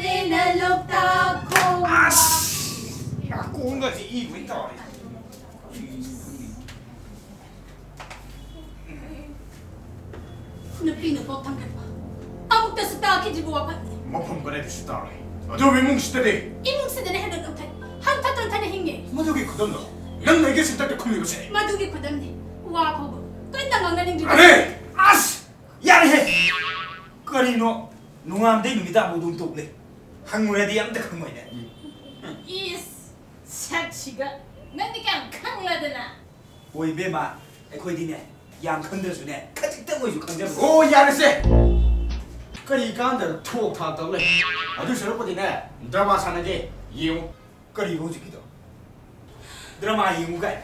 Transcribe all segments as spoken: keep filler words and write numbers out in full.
ꯅꯦꯅ ꯂꯣꯛꯇꯥꯛ ꯈꯣꯡ ꯑꯁ! ꯅꯥꯀꯣꯡꯒꯁꯦ ꯏ ꯂꯣꯏ ꯇꯧꯔꯦ꯫ ꯅꯨꯄꯤꯅ ꯄꯣꯛ ꯊꯥꯡꯒꯠꯄ ꯑꯃꯨꯛꯇꯁꯨ ꯇꯥꯈꯤꯗ꯭ꯔꯤꯕ ꯋꯥꯐꯝꯅꯤ꯫ ꯃꯐꯝ ꯀꯗꯥꯏꯗꯁꯨ ꯇꯥꯔꯣꯏ꯫ ꯑꯗꯨꯕꯨ ꯏꯃꯨꯡꯁꯤꯗꯗꯤ? ꯏꯃꯨꯡꯁꯤꯗꯅ ꯍꯦꯟꯅ ꯅꯣꯟꯊꯩ꯫ ꯍꯟꯊ ꯇꯣꯟꯊꯅ ꯍꯤꯡꯉꯦ꯫ ꯃꯗꯨꯒꯤ ꯈꯨꯗꯝꯗꯣ ꯅꯪꯅ ꯑꯩꯒꯤ ꯁꯦꯟꯇꯔꯗ ꯈꯨꯝꯂꯤꯕꯁꯦ? ꯃꯗꯨꯒꯤ ꯈꯨꯗꯝꯅꯤ꯫ ꯋꯥ ꯐꯥꯎꯕ ꯀꯟꯅ ꯉꯥꯡꯅꯅꯤꯡꯗ꯭ꯔꯤꯕ꯫ ꯑꯔꯦ! ꯑꯁ! ꯌꯥꯔꯦꯍꯦ! ꯀꯔꯤꯅꯣ? ꯅꯣꯡꯉꯥꯟꯕꯗꯩ ꯅꯨꯃꯤꯠ ꯇꯥꯕꯧ ꯑꯗꯨꯝ ꯇꯣꯛ ꯂꯩ꯫ ꯍꯪꯉꯨꯔꯗꯤ ꯑꯝꯇ ꯈꯪꯉꯣꯏꯅꯦ꯫ ꯏꯁ! ꯁꯛꯁꯤꯒ ꯅꯪꯗꯤ ꯀꯌꯥꯝ ꯈꯪꯂꯗꯅ? ꯍꯣꯏ ꯏꯕꯦꯝꯃ, ꯑꯩꯈꯣꯏꯗꯤꯅꯦ ꯌꯥꯝ ꯈꯪꯗ꯭ꯔꯁꯨꯅꯦ ꯈꯖꯤꯛꯇꯪ ꯑꯣꯏꯁꯨ ꯈꯪꯖꯕ꯫ ꯑꯣ, ꯌꯥꯔꯦꯁꯦ꯫ ꯀꯔꯤ ꯀꯥꯟꯗ ꯊꯣꯛ ꯊꯥꯛ ꯇꯧ ꯂꯩ? ꯑꯗꯨ ꯁꯔꯨꯛꯄꯨꯗꯤꯅꯦ ꯗ꯭ꯔꯃꯥ ꯁꯥꯟꯅꯒꯦ, ꯌꯦꯡꯉꯨ꯫ ꯀꯔꯤꯕ ꯍꯧꯖꯤꯛꯀꯤꯗꯣ? ꯗ꯭ꯔꯃꯥ ꯌꯦꯡꯉꯨ ꯀꯥꯏ?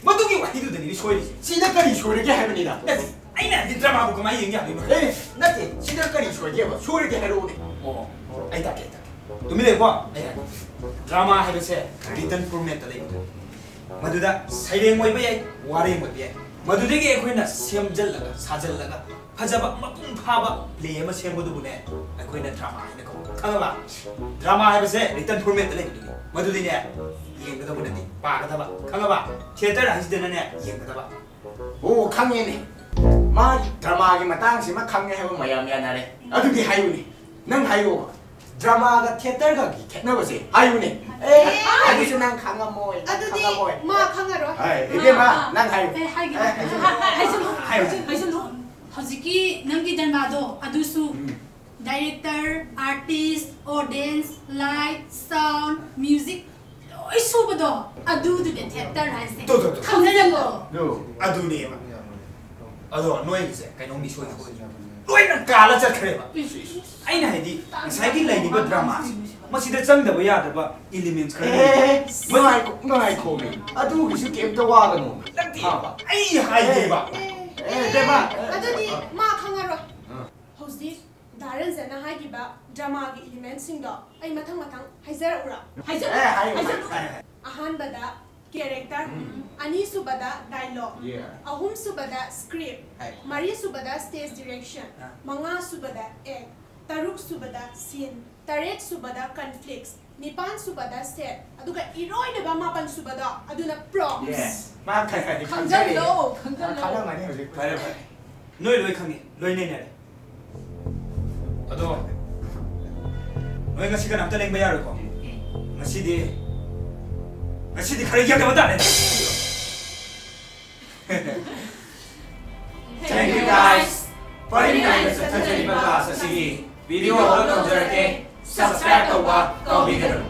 ꯃꯗꯨꯒꯤ ꯋꯥꯍꯩꯗꯨꯗꯅꯤꯅꯦ ꯁꯣꯏꯔꯤꯁꯦ꯫ ꯁꯤꯗ ꯀꯔꯤ ꯁꯣꯏꯔꯒꯦ ꯍꯥꯏꯕꯅꯤꯗ? ꯅꯠꯇꯦ, ꯑꯩꯅ ꯍꯥꯏꯗꯤ ꯗ꯭ꯔꯃꯥꯕꯨ ꯀꯃꯥꯏꯅ ꯌꯦꯡ ꯌꯥꯗꯣꯏꯅꯣ? ꯑꯦ, ꯅꯠꯇꯦ, ꯁꯤꯗ ꯀꯔꯤ ꯁꯣꯏꯒꯦꯕ? ꯁꯣꯏꯔꯗꯤ ꯍꯥꯏꯔꯛꯎꯅꯦ꯫ ꯑꯣ, ꯑꯩ ꯇꯥꯛꯀꯦ, ꯑꯩ ꯇꯥꯛꯀꯦ꯫ ꯇꯨꯃꯤꯟ ꯂꯩꯌꯨꯀꯣ, ꯑꯩ ꯍꯥꯏꯒꯦ꯫ ꯗ꯭ꯔꯃꯥ ꯍꯥꯏꯕꯁꯦ written formatꯇ ꯂꯩꯕꯗꯣ꯫ ꯃꯗꯨꯗ ꯁꯩꯔꯦꯡ ꯑꯣꯏꯕ ꯌꯥꯏ, ꯋꯥꯔꯦꯡ ꯑꯣꯏꯕ ꯌꯥꯏ꯫ ꯃꯗꯨꯗꯒꯤ ꯑꯩꯈꯣꯏꯅ ꯁꯦꯝꯖꯜꯂꯒ, ꯁꯥꯖꯜꯂꯒ, ꯐꯖꯕ ꯃꯄꯨꯡ ꯐꯥꯕ play ꯑꯃ ꯁꯦꯝꯕꯗꯨꯕꯨꯅꯦ ꯑꯩꯈꯣꯏꯅ ꯗ꯭ꯔꯃꯥ ꯍꯥꯏꯅ ꯀꯧꯕ, ꯈꯪꯉꯕ? ꯗ꯭ꯔꯃꯥ ꯍꯥꯏꯕꯁꯦ written formatꯇ ꯂꯩꯕꯗꯨꯅꯤ꯫ ꯃꯗꯨꯗꯤꯅꯦ ꯌꯦꯡꯒꯗꯧꯕ ꯅꯠꯇꯦ, ꯄꯥꯒꯗꯕ, ꯈꯪꯉꯕ? Theatre ꯍꯥꯏꯁꯤꯗꯅꯅꯦ ꯌꯦꯡꯒꯗꯕ꯫ ꯑꯣ, ꯈꯪꯉꯦꯅꯦ꯫ ꯃꯥ ꯗ꯭ꯔꯃꯥꯒꯤ ꯃꯇꯥꯡꯁꯤꯃ ꯈꯪꯉꯦ ꯍꯥꯏꯕ ꯃꯌꯥꯝ ꯌꯥꯅꯔꯦ꯫ ꯑꯗꯨꯗꯤ ꯍꯥꯏꯌꯨꯅꯦ, ꯅꯪ ꯍꯥꯏꯌꯣꯕ꯫ ꯗ꯭ꯔꯃꯥꯒ theatreꯒꯒꯤ ꯈꯦꯠꯅꯕꯁꯦ ꯍꯥꯏꯌꯨꯅꯦ꯫ ꯑꯦ, ꯑꯗꯨꯁꯨ ꯅꯪ ꯈꯪꯉꯝꯃꯣꯏ, ꯅꯪ ꯑꯗꯨꯗꯤ ꯈꯪꯉꯝꯃꯣꯏ꯫ ꯃꯥ ꯈꯪꯉꯔꯣꯏ꯫ ꯑꯦ, ꯏꯕꯦꯝꯃ, ꯑꯥ, ꯑꯥ꯫ ꯅꯪ ꯍꯥꯏꯌꯨ꯫ ꯑꯦ, ꯍꯥꯏꯒꯦ꯫ ꯑꯦ, ꯍꯥꯏꯌꯨ꯫ ꯍꯥꯏ-, ꯍꯥꯏ-, ꯍꯥꯏꯖꯜꯂꯨ, ꯍꯥꯏꯖꯜꯂꯨ꯫ ꯍꯧꯖꯤꯛꯀꯤ ꯅꯪꯒꯤ ꯗ꯭ꯔꯃꯥꯗꯣ ꯑꯗꯨꯁꯨ ꯎꯝ꯫ Director, artist, audience, light, sound, music, ꯂꯣꯏ ꯁꯨꯕꯗꯣ, ꯑꯗꯨꯗꯨꯅꯦ theatre ꯍꯥꯏꯁꯦ꯫ ꯇꯣ, ꯇꯣ, ꯇꯣ꯫ ꯈꯪꯖꯜꯂꯣ꯫ ꯑꯗꯨ, ꯑꯗꯨꯅꯦꯕ꯫ ꯑꯗꯣ ꯅꯣꯏꯒꯤꯁꯦ ꯀꯩꯅꯣꯝꯗꯤ ꯁꯣꯏ ꯁꯣꯏ꯫ ꯂꯣꯏꯅ ꯀꯥꯜꯂ ꯆꯠꯈ꯭ꯔꯦꯕ꯫ ꯏꯁ, ꯏꯁ, ꯏꯁ꯫ ꯑꯩꯅ ꯍꯥꯏꯗꯤ ꯉꯁꯥꯏꯒꯤ ꯂꯩꯔꯤꯕ ꯗ꯭ꯔꯃꯥꯁꯦ, ꯃꯁꯤꯗ ꯆꯪꯗꯕ ꯌꯥꯗ꯭ꯔꯕ elements ꯈꯔ ꯂꯩ꯫ ꯑꯦ, ꯉꯥꯏꯈꯣ, ꯉꯥꯏꯈꯣꯃꯤ꯫ ꯑꯗꯨꯒꯤꯁꯨ ꯀꯩꯝꯇ ꯋꯥꯒꯅꯣ꯫ ꯅꯠꯇꯦ, ꯍꯥ? ꯑꯩ ꯍꯥꯏꯒꯦꯕ꯫ ꯑꯦ, ꯕꯦꯝꯃ꯫ ꯑꯗꯨꯗꯤ ꯃꯥ ꯈꯪꯉꯔꯣꯏ꯫ ꯑꯥ꯫ ꯍꯧꯖꯤꯛ ꯗꯥ ꯔꯟꯖꯟꯅ ꯍꯥꯏꯈꯤꯕ ꯗ꯭ꯔꯃꯥꯒꯤ elementꯁꯤꯡꯗꯣ ꯑꯩ ꯃꯊꯪ ꯃꯊꯪ ꯍꯥꯏꯖꯔꯛꯎꯔꯥ? ꯍꯥꯏꯖꯜꯂꯨ, ꯑꯦ, ꯍꯥꯏꯌꯨ, ꯍꯥꯏꯖꯜꯂꯨ꯫ ꯍꯥꯏꯌꯨ, ꯍꯥꯏꯌꯨ꯫ ꯑꯍꯥꯟꯕꯗ character, ꯎꯝ꯫ ꯑꯅꯤꯁꯨꯕꯗ dialogue, Yeah. ꯑꯍꯨꯝꯁꯨꯕꯗ script, ꯍꯥꯏ꯫ ꯃꯔꯤꯁꯨꯕꯗ stage direction, ꯑꯥ꯫ ꯃꯉꯥꯁꯨꯕꯗ act, ꯇꯔꯨꯛ ꯁꯨꯕꯗ scene, ꯇꯔꯦꯠ ꯁꯨꯕꯗ conflicts, ꯅꯤꯄꯥꯟ ꯁꯨꯕꯗ set, ꯑꯗꯨꯒ ꯏꯔꯣꯏꯅꯕ ꯃꯥꯄꯟ ꯁꯨꯕꯗꯣ ꯑꯗꯨꯅ props꯫ ꯃꯥ ꯈꯔ ꯈꯔꯗꯤ ꯈꯪꯖꯔꯦ꯫ ꯈꯪꯖꯜꯂꯣ, ꯈꯪꯖꯜꯂꯣ꯫ ꯈꯪꯉꯝꯃꯅꯤ ꯍꯧꯖꯤꯛ꯫ ꯐꯔꯦ ꯐꯔꯦ, ꯅꯣꯏ ꯂꯣꯏ ꯈꯪꯉꯤ, ꯂꯣꯏ ꯅꯩꯅꯔꯦ꯫ ꯑꯗꯣ ꯅꯣꯏ ꯉꯁꯤ ꯀꯅꯥꯝꯇ ꯂꯦꯡꯕ ꯌꯥꯔꯣꯏꯀꯣ꯫ ꯉꯁꯤꯗꯤ ꯉꯁꯤꯗꯤ ꯈꯔ ꯌꯦꯡꯗꯕ ꯇꯥꯔꯦ꯫ Thank you guys. ꯄꯔꯤꯡ ꯅꯥꯏꯅ ꯆꯠꯊꯖꯔꯤꯕ class ꯑꯁꯤꯒꯤ video upload ꯇꯧꯖꯔꯛꯀꯦ꯫ Subscribe ꯇꯧꯕ ꯀꯥꯎꯕꯤꯒꯅꯨ꯫